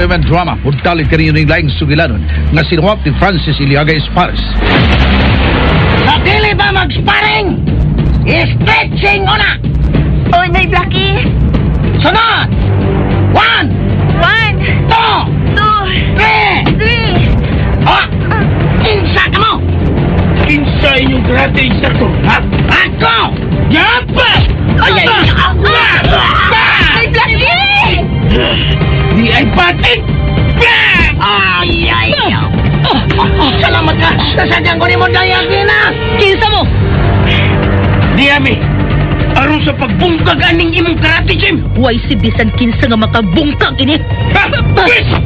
RMN Drama, puntalit kaninyo ning laing sugilanon nga sinuwat ni Francis Iliaga Espares. Sa dili ba mag-sparring? Stretching una! Oy, Nay Blackie! Sunod! One! One! Two! Two! Three! Three! Oh! Kinsa ka mo? Kinsa inyong karate instructor, ha? Ako! Yapa! Ay, ay, ay! Nay Blackie! Di ay patik! Ay, ay! Salamat ka! Nasagyan ko ni mo dayag na! Kinsa mo? Di ami! Aron sa pagbungkag aning imong karate gym! Way si bisan kinsa nga makabungkag ini. Ha?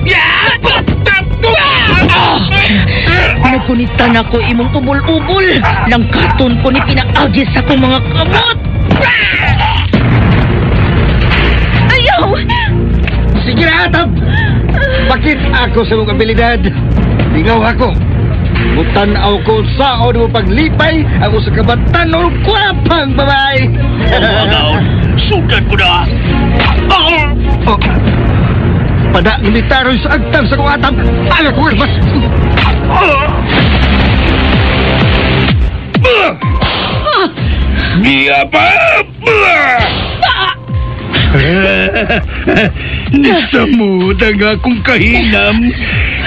Yapa! Nagkunita na ko imong ubol-ubol. Langkaton ko ni pinaagi sa akong mga kamot. Ayaw! Sige na, Atab! Bakit ako sa mong abilidad? Lingaw ako. Mutanaw ko sa mo paglipay ang usa ka batanon kwapang babae. Sugat ko na! Oh. Pada militaroy sa agtang sa kong atam. Aga ko mas. Yapa! Nisamod ang akong kahinam.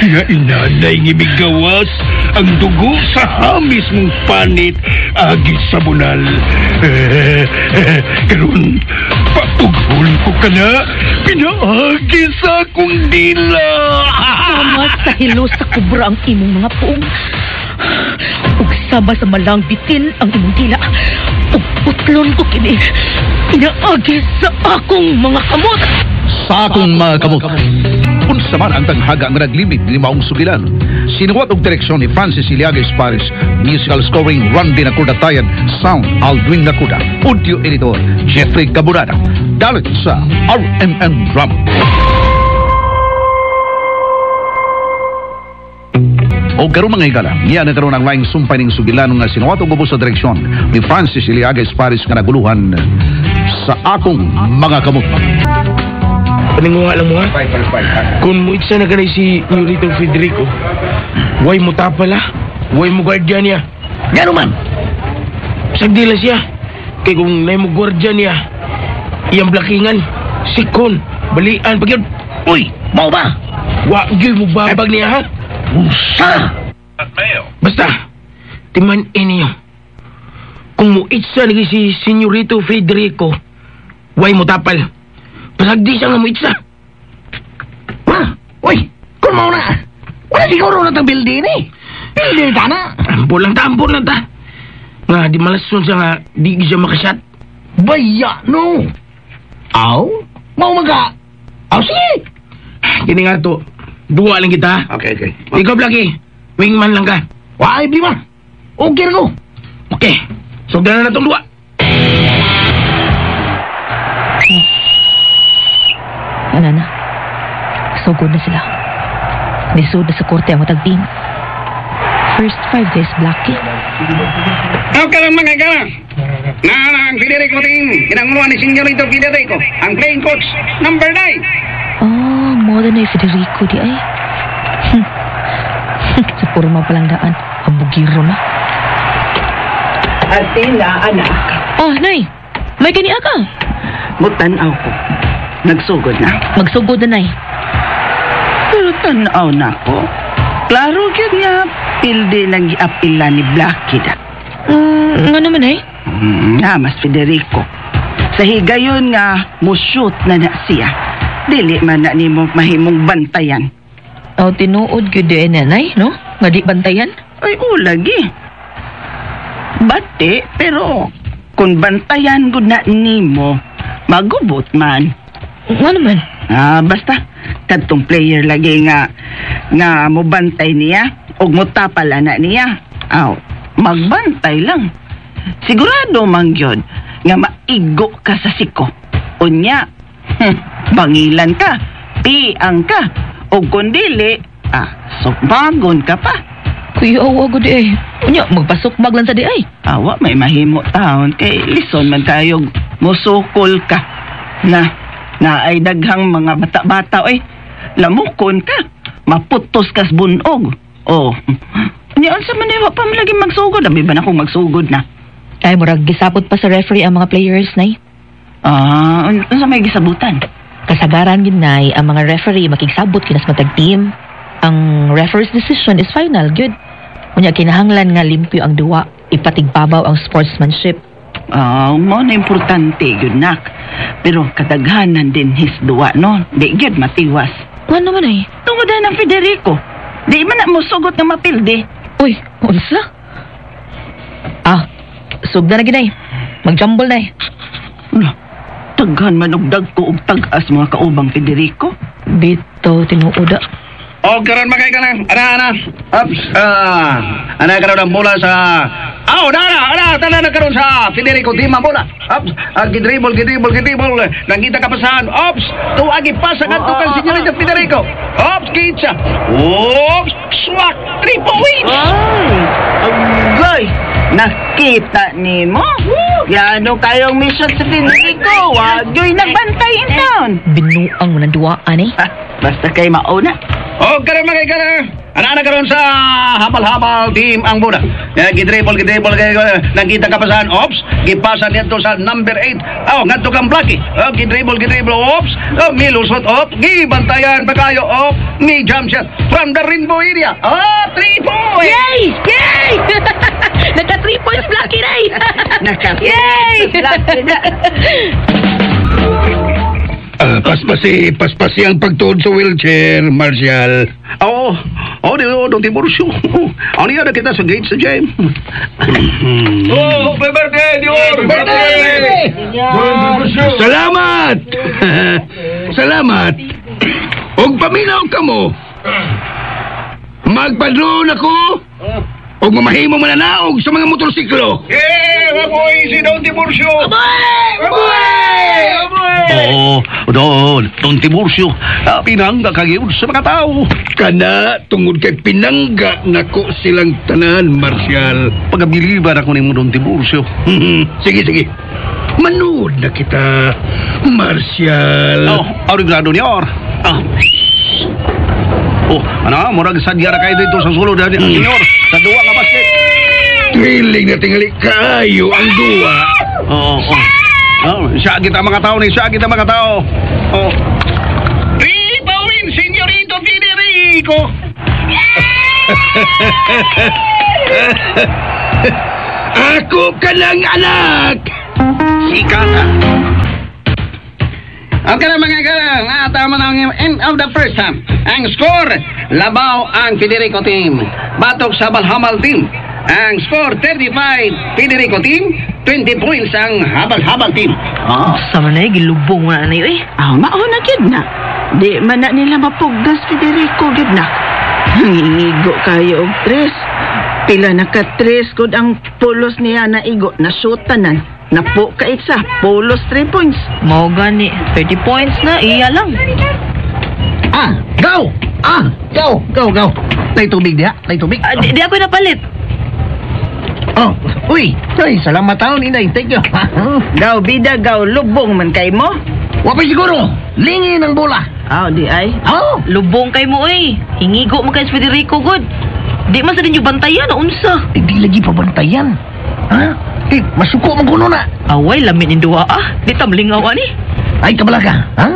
Nga inanay ng ibigawas ang dugo sa hamis mong panit agi sa bunal. Karon, paughol ko ka na, pinaagi sa akong dila. Sama sa hilo sa kubra ang imong mga puong. Ug sama sa malang bitin ang imong dila. Ug putlon ko kini. Pinaagi sa akong mga kamot. Sa akong mga kamot. Unsa man ang tanghaga nga naglimit ni maong sugilan. Sinuwat og direksyon ni Francis Iliaga Espares, musical scoring Randy Nakuda Tayan, sound Aldwin Nakuda, audio editor Jeffrey Caburada. Dalit sa RMN Drama. O karon mga higala, niya na karon ang laing sumpay ning sugilan nga sinuwat og ubos sa direksyon ni Francis Iliaga Espares nga naguluhan Sa Akong Mga Kamot. Paningunga lang mo ha. Kung mo itsa na ganay si Nurito Federico, way mo tapala, way mo guardian niya. Gano man? Sagdila siya. Kay kung nay mo guardian niya, iyang blakingan, sikon, balian, pag yun. Uy, mau ba? Wa gyud mo babag niya ha. Usa! Basta, timan inyo. Kung mo itsa lagi si Senyorito Federico, way mo tapal. Pasagdi siya nga mo itsa. Ma, uy, kung mau na, wala siguro na itong building eh. Building ta na. Ampon lang ta, ampon lang ta. Nga, di malason siya nga, di siya makasat. Baya, no. Aw, mau maga. Aw, sige. Kini nga to, duwa lang kita. Okay, okay. Ikaw, Blackie, wingman lang ka. Why, blima. Okay na ko. Okay, so gana na tong duwa. Ano na? Sugod na sila. Nisod na sa korte ang matag team. First 5 days, Blackie. Okay lang mga higala. Naana ang Federico team. Kinanguluan ni Senyorito Federico. Ang playing coach, number 9. Oh, more than na Federico di ay. Sa purma palang daan, ang bugiro na. Athena, anak. Oh, Nay! May gani ka. Mutanaw ko. Nagsugod na. Magsugod na, Nay. Pero tanaw na ko. Klaro gyud nga pildi nang giapila ni Blackie da. Nga naman, Nay. Nga, mas Federico. Sa higayon nga, mushoot na na siya. Dili man na nimo mahimong bantayan. Oh, tinuod gyud di na, Nay, no? Nga di bantayan. Ay, ulagi. Bati, pero kung bantayan gud na nimo, magubot man. Nga naman. Ah, basta kadtong player lagi nga nga mobantay niya ug motapal ana niya. Aw, magbantay lang. Sigurado man gyud nga maigo ka sa siko. Unya, bangilan ka, piang ka, ug kun dili, sukbagon ka pa. Kuya, awa gud eh. Unya, magpasukbag lang sa di ay. Awa, may mahimo taon kay lison man kayo musukol ka. Na, na ay daghang mga bata-bata oy. Lamukon ka. Maputos kas bunog. Oh. Nya unsa man ni wa pa man lagi magsugod, abi ba na kung magsugod na. Ay, murag gisapot pa sa referee ang mga players, Nay. Ah, unsa may gisabutan? Kasagaran gid, Nay, ang mga referee makigsabot kinas matag team. Ang referee's decision is final, good. Unya kinahanglan nga limpyo ang duwa, ipatigbabaw ang sportsmanship. Ah, mao na importante gyud nak. Pero kadaghanan din his duwa no. Di gyud matiwas. Kuan naman ay. Tungod na ng Federico. Di man na mo sugot nga mapildi. Uy, unsa? Ah, sugda na gid ay. Mag-jumble na eh. Ala, daghan man og dagko og tag-as mga kaubang Federico. Bitaw tinuoda. O karon mga ka na. Ana ana. Ups. Ah, ana karon ang bola sa. Oh, na ana tanan na karon sa Federico Team ang bola. Ups, ah, gidribble, gidribble, gidribble. Nangita kapasahan. Ups, tuagi pasa ngadto kang Senyorito Federico. Ups, kitsa. Ups, swak. 3 points. Ay, agay! Nakita ni mo? Gano kayong mission sa Federico? Wag yo'y nagbantay in town. Binuang mo ng duwaan eh. Ah, basta kay mauna. O karon mga ka na. Ana na karon sa habal-habal team ang bola. Ya, gidribble, gidribble, nangita kapasahan. Ops, gipasa ngadto sa number 8. Oh, ngadto kang Blackie. Oh, gidribble, gidribble. Ops, oh, milusot. Ops, gibantayan pa kayo. Ops, ni jump shot from the rainbow area. Oh, 3 points. Yay! Yay! Nagka 3 points Blackie na eh. Naka Yay! Blackie na. Ah, paspasi, paspasi ang pagtuod sa wheelchair, Marcial. Oo, oh, di oh, Don Tiburcio. Oh, ano yan kita sa gate sa gym. Oh, happy birthday, Dior! Birthday! Salamat! Salamat! Og paminaw ka mo. Magpadron ako. Og mamahimo mananaog sa mga motorsiklo. Eh, mabuhay si Don Tiburcio! Oo, Don Tiburcio, ah, pinangga ka gyud sa mga tao. Kana tungod kay pinangga nako silang tanan, Marcial. Pagabiliban ako nimo, Don Tiburcio. Sige, sige. Manood na kita, Marcial. Oh, ariglado niyor. Ah. Oh, ano, murag sadya ra kayo dito sa sulod, senyor, sa duwa nga basket. Thrilling na tingali kaayo ang duwa. Oo, oh, oh. Oh, siya kita mga tao ni, siya kita mga tao. Oh. Three points, Senyorito Federico. Ako ka lang, anak! Sikata. Okay na mga galang, tama na ang end of the first half. Ang score, labaw ang Federico team. Batok sa Balhamal team. Ang score, 35 Federico team, 20 points ang Habal-Habal team. Oh. Sama na eh, gilubong mo na na eh. Ah, mauna gyud na. Di man na nila mapugdas Federico gyud na. Nangingigo kayo og tres. Pila na ka tres gud ang pulos niya na igo na shootanan. Napo ka isa, pulos 3 points. Mao gani, 30 points na, iya lang. Ah, go! Ah, go, go, go. Nay tubig diha, nay tubig. Ah, di ako napalit. Oh, uy, ay, salamat taon, inay. Thank you. Gaw bida gaw lubong man kay mo. Wa pa siguro. Lingin ang bola. Aw di ay. Oh, Lubong kay mo eh. Hingigo mo kay Federico good. Di man sa ninyo bantayan, unsa. Hindi lagi pabantayan. Ha? Eh, masuko man kuno na. Away, lamin ning duwa ah. Di ta malingaw ani. Ay, kabala ka. Ha?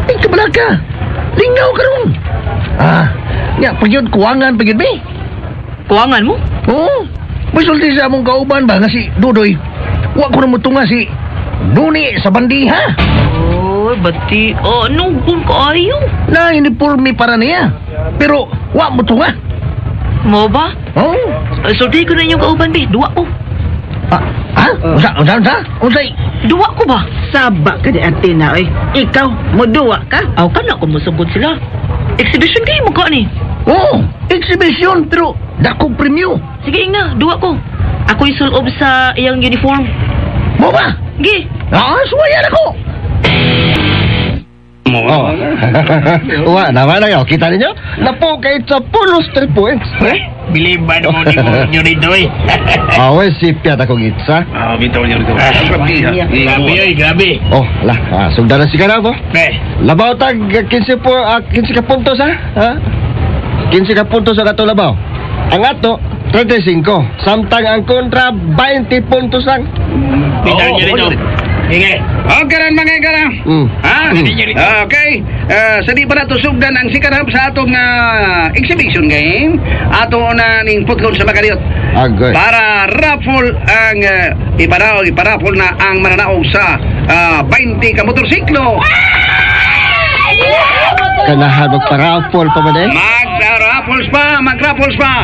Ay, kabala ka. Lingaw ka ron. Ah, nya, pagyud, kuwangan, pagyud, be. Kuwangan mo? Oo. Masulti sa among kauban ba nga si Dudoy. Wa ko na mutunga si Nuni sa bandiha. Oy, bati. Oh, nungkol kaayo. Na uniforme para niya. Pero wa mo tunga. Mo ba? Oo. Sulti ko na inyong kauban, be. Duwa ko. Ah, ha? Unsa, unsa, unsa? Unsay? Duwa ko ba? Saba ka di Athena oy. Ikaw moduwa ka? Aw ka na kung musugod sila. Exhibition kayo mo ka ni. Oo, exhibition pero dakong premyo. Sige ingna, duwa ko. Ako'y sulob sa iyang uniform. Mo ba? Gi. Ah, suwayan ako. Oh. Wa, naman na kita ninyo? Napo kay sa pulos 3 points. Eh? Bilib ba mo ni mo senyorito eh? Awe, sipyat akong itsa. Ah, bitaw senyorito. Ah, Grabe ha. Grabe oy, grabe. Oh, lah, sugdan na si Kanabo. Eh, Labaw tag 15 po, 15 ka puntos ha? Ha? 15 ka puntos ang ato labaw. Ang ato 35. Samtang ang kontra 20 puntos lang. bitaw Oo, senyorito. Sige. Okay rin mga higala. Ha? Okay. Sa di pa nato sugdan ang sikarap sa atong exhibition game, ato na ning putlon sa Makariyot. Agoy. Para raffle ang iparaog, iparaffle na ang mananaog sa 20 ka motorsiklo. Kanahan magpa-raffle pa man eh. Mag-raffles pa, mag-raffles pa.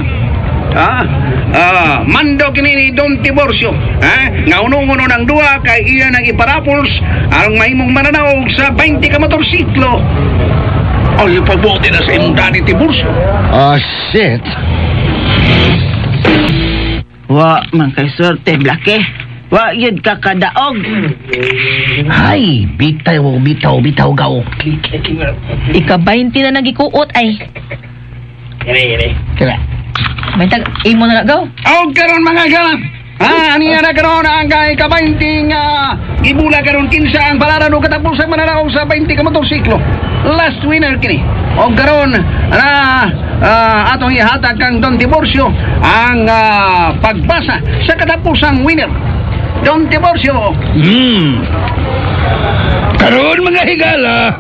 Mando kini ni Don Tiburcio. Ha? Nga unong-uno ng duha kay iya nang iparaffles ang mahimong mananaog sa 20 ka motorsiklo. Ay, pagbuti na sa imong daddy Tiburcio. Oh, shit. Wa man kay swerte, Blackie. Wa yun ka kadaog. Ay, bitaw, bitaw, bitaw, gaw. Ika-20 na nagikuot ay. Ere, ere. Kira. May tag imo na gaw. Og karon mga galang. Ha, aniya na karon ang kay ka-20 nga gibula karon kinsa ang palaran o katapusang mananaog sa 20 ka motorsiklo. Last winner kini. Og karon na atong ihatag kang Don Tiburcio ang pagbasa sa katapusang winner. Don Tiburcio. Karon mga higala,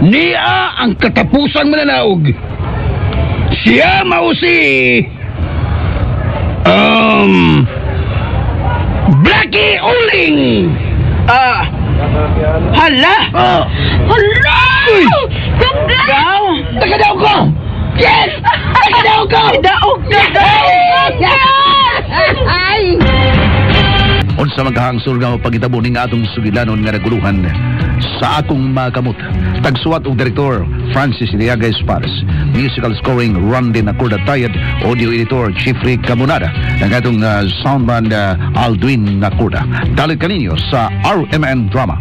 niya ang katapusang mananaog. Siya mao si Blackie Uling. Hala! Ah. Hala! Congrats! Gaw! Tagadaw ko! Yes! Tagadaw ko! Daog ka daw! Ay! Unsa magkahangsur nga pagitabo ning atong sugilanon nga naguluhan sa akong makamot. Tagsuwat og direktor Francis Iliaga Espares. Musical scoring Randy Nacorda Tayad, audio editor Jeffrey Camunada, ang atong soundman Aldwin Nacorda. Dalit kaninyo sa RMN Drama.